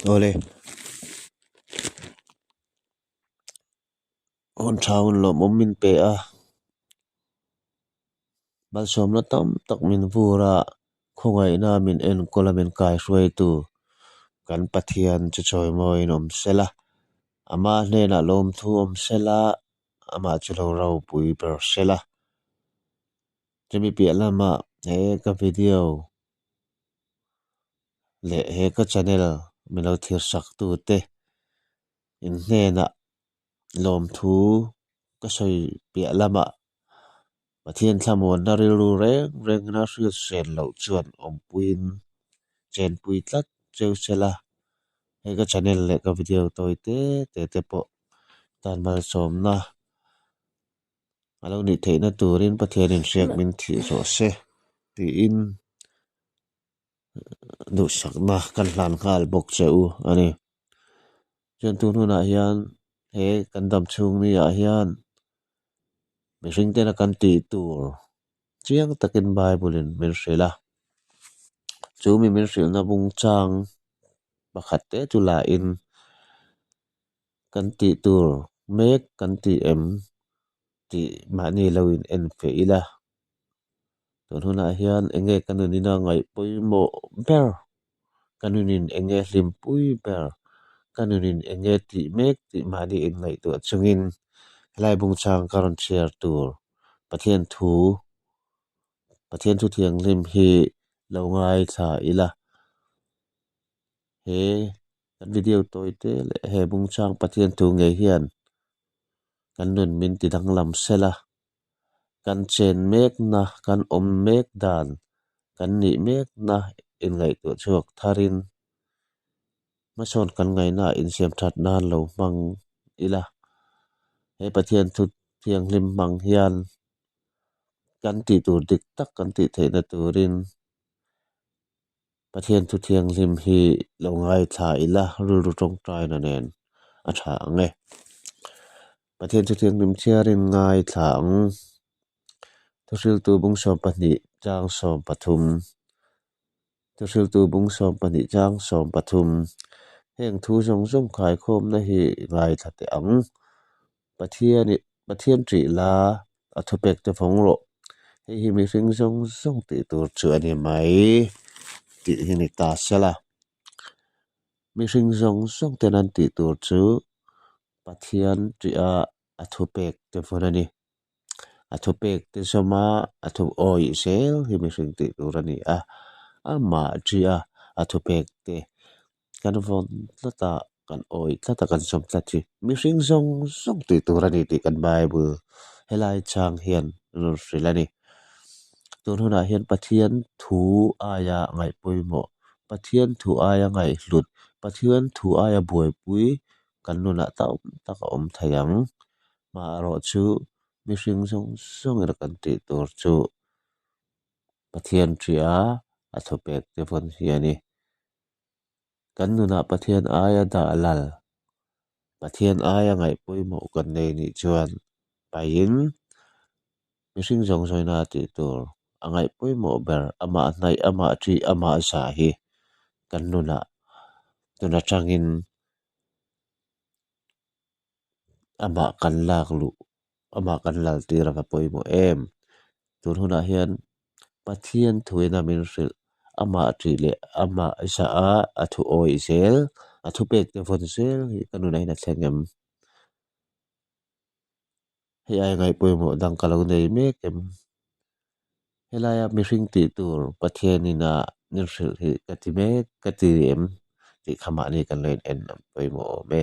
Awle. Hun tha hun lawmawm min pe a, malsawmna tam tak min vur a, khawngaihna min enkawl a min kaihruaitu kan Pathian chu chawimawiin awm se la, ama hnenah lawmthu awm se la, amah chu lo ropui ber se la. Chumi piah lamah he ka video leh he ka channel min lo thlir sak tute in hnenah lawmthu ka sawi piah lamah Pathian thlamuanna rilru reng rengna hriat hriat loh chuan awmpuiin chenpui tlat cheu sela hei ka channel leh ka video tawi te te te pawh tan malsawmna a lo nih theihna turin Pathianin hriak min thih zawh se tiin duhsakna kan hlan nghal bawk che u a ni. Chuan tun hunah hian he kan dam chhung ni ah hian mihring tena kan tih tur chiang takin Bible in min hrilh a, chu mi min hrilhna bung chang pakhat te chu la in kan tih tur mek kan tih em tih mahni lo in en feh ila. Tun hunah hian eng nge ka nunin a ngaih pawimawh ber, ka nunin eng nge hlimpui ber, ka nunin eng nge tih mek tih mahni inngaihtuah chungin helai bungchang ka rawn chhiar tur Pathian thu, Pathian thu thianghlim hi lo ngaithla ila. He kan video tawi te leh he bungchang Pathian thu ngei hian kan nun min ti danglam sela. Kan chen mekna, kan awm mek dan, kan nih mekna inngaihtuah chhuak tharin hmasawn kan ngaihna insiam that nan lo hmang ila. He Pathian thu thianghlim hmang hian kan tih tur dik tak kan tih theihna turin Pathian thu thianghlim hi lo ngaithla ila rilru tawngtaina nen a tha ang e. Pathian thu thianghlim chhiarin ngaithla ang. Thuhriltu bung 12 chang 13 Thuhriltu bung 12 chang 13 Heng thu zawng zawng khaikhawmna hi ngaithla teh ang. Pathian Pathian ṭih la a thupek te vawng rawh. Hei hi mihring zawng zawng tih tur chu a ni mai tih hi ni ta sela. Mihring zawng zawng ten an tih tur chu Pathian ṭih a a thupek te vawn a ni. A thupek te zawma a thu awih zel hi mihring tih tur a ni a, amah ṭih a a thupek te kan vawn tlat a, kan awih tlat a, kan zawm tlat hi mihring zawng zawng tih tur a ni tih kan Bible helai chang hian a rawn hrilh a ni. Tun hunah hian Pathian thu aia ngaih pawimawh, Pathian thu aia ngaihhlut, Pathian thu aia buaipui kan nunah tam tak a awm thei ang. Maherawh chu mihring zawng zawngin kan tih tur chu Pathian ṭia a thupek te vawn hi a ni. Kan nunah Pathian aia dah lal, Pathian aia ngaih pawimawh kan nei nih chuan pahin mihring zawng zawngina tih tur a ngaih pawimawh ber amah hnaih, amah ṭih, amah zah hi kan nunah tun atangin amah kan lak luh, amah kan lal tir a va pawimawh em. Tun hunah hian Pathian thuin a min hrilh, amah ṭih leh amah zah a, a thu awih zel, a thupek te vawn zel hi ka nunah hian a thleng em? Hei ai ngaih pawimawh dang ka lo nei mek em? Helaia mihring tih tur Pathianin a min hrilh hi ka ti mek ka ti em tih kha mahni kan lo in en ang pawimawh awm e.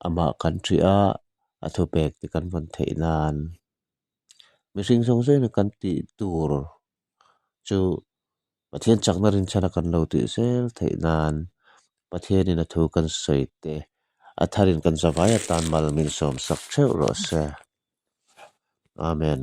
Amah kan ṭih a, a thupek te kan vawn theih nan mihring zawng zawngin kan tih tur chu Pathian chakna rinchhana kan lo tih zel theih nan Pathianin a thu kan sawi te a tharin kan zavai atan mal min sawmsak theuh rawh se. Amen.